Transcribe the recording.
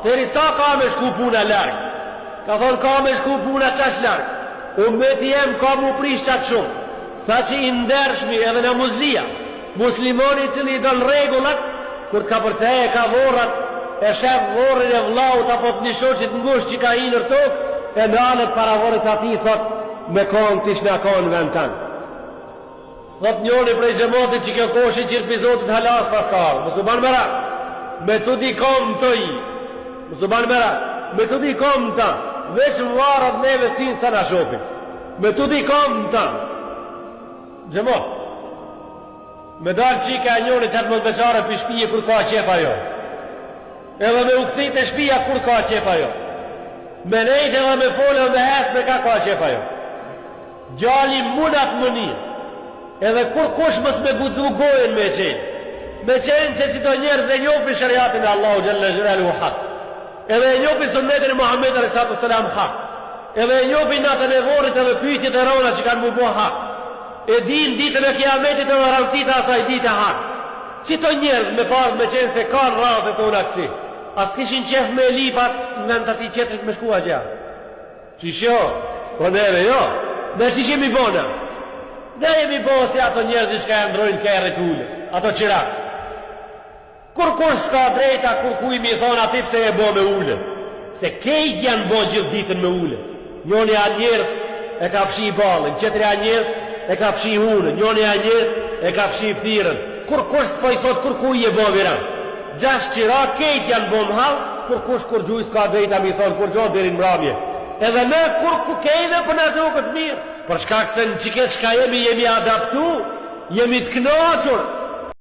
Deri sa ka me shku puna larg? Ka thonë ka me shku puna qaq larg. Ummeti jem ka m'u prish qaq shumë. Saqë i ndershmi edhe namuzlia. Muslimoni i cili i don rregullat, kur të kapërcejë ka vorrat, e shef vorrin e vllaut apo të një shoqit ngushtë që ka hi nër tokë, e nalet para vorrit atij thotë, me kon t'ishna kon në vend tand. Thot njoni prej xhematit që kjo ko shyqyr pi Zotit hala s'paska ardhë. Mos u ban merak. Me të dy kom të i. Mos u ban merak. Me të dy kom ta. Veç më varet neve sin sa na shofin. Me të dy kom ta. Xhemat. Me dalë qika e njonit 18 vjeçare pi shpije kur ka qef ajo. Edhe me u kthy te shpija kur ka qef ajo. Me nejt edhe me folë edhe me hec me ka ka qef ajo. Djali mu n'atë mënyrë, edhe kurkush mos me guxu gojën me qenë, me qenë se qito njerëz e njofin sheriatin e Allahu xhelle xhelaluhu hak, edhe e njofin sunnetin e Muhammedit alejhi salatu ves selam hak, edhe e njofin natën e vorrit edhe pyetjet e rona që kanë m'u bo hak, e dinë ditën e kiametit edhe rëndësitë e asaj dite hak. Qito njerëz me parë me qenë se kanë radhët tona kësi, a s'kishin qef me lyp në vend të atij tjetrit me shku atje? Qysh jo? Po neve jo. Ne qysh jemi bo na? Ne jemi bo si ato njerëzit çka ja ndrojnë kerrit ulë, ato çirak. Kurkush s'ka drejta kurkuj me i thonë ati pse e bo me ulë. Se kejt janë bo gjithë ditën me ulë. Njoni a njerëz e ka fshi ballin, tjetri a njerëz e ka fshi hunën, njoni a njerëz e ka fshi ftyrën. Kurkush s'po i thot kurkuj je bo viran. Gjashtë qira kejt janë bo m'hall, kurkush kurgjuj s'ka drejta me i thonë kurgjo deri në mramje. Edhe ne kurku kejve po na duket mirë, për shkak se në qiket çka jemi jemi adaptu, jemi të knaqur.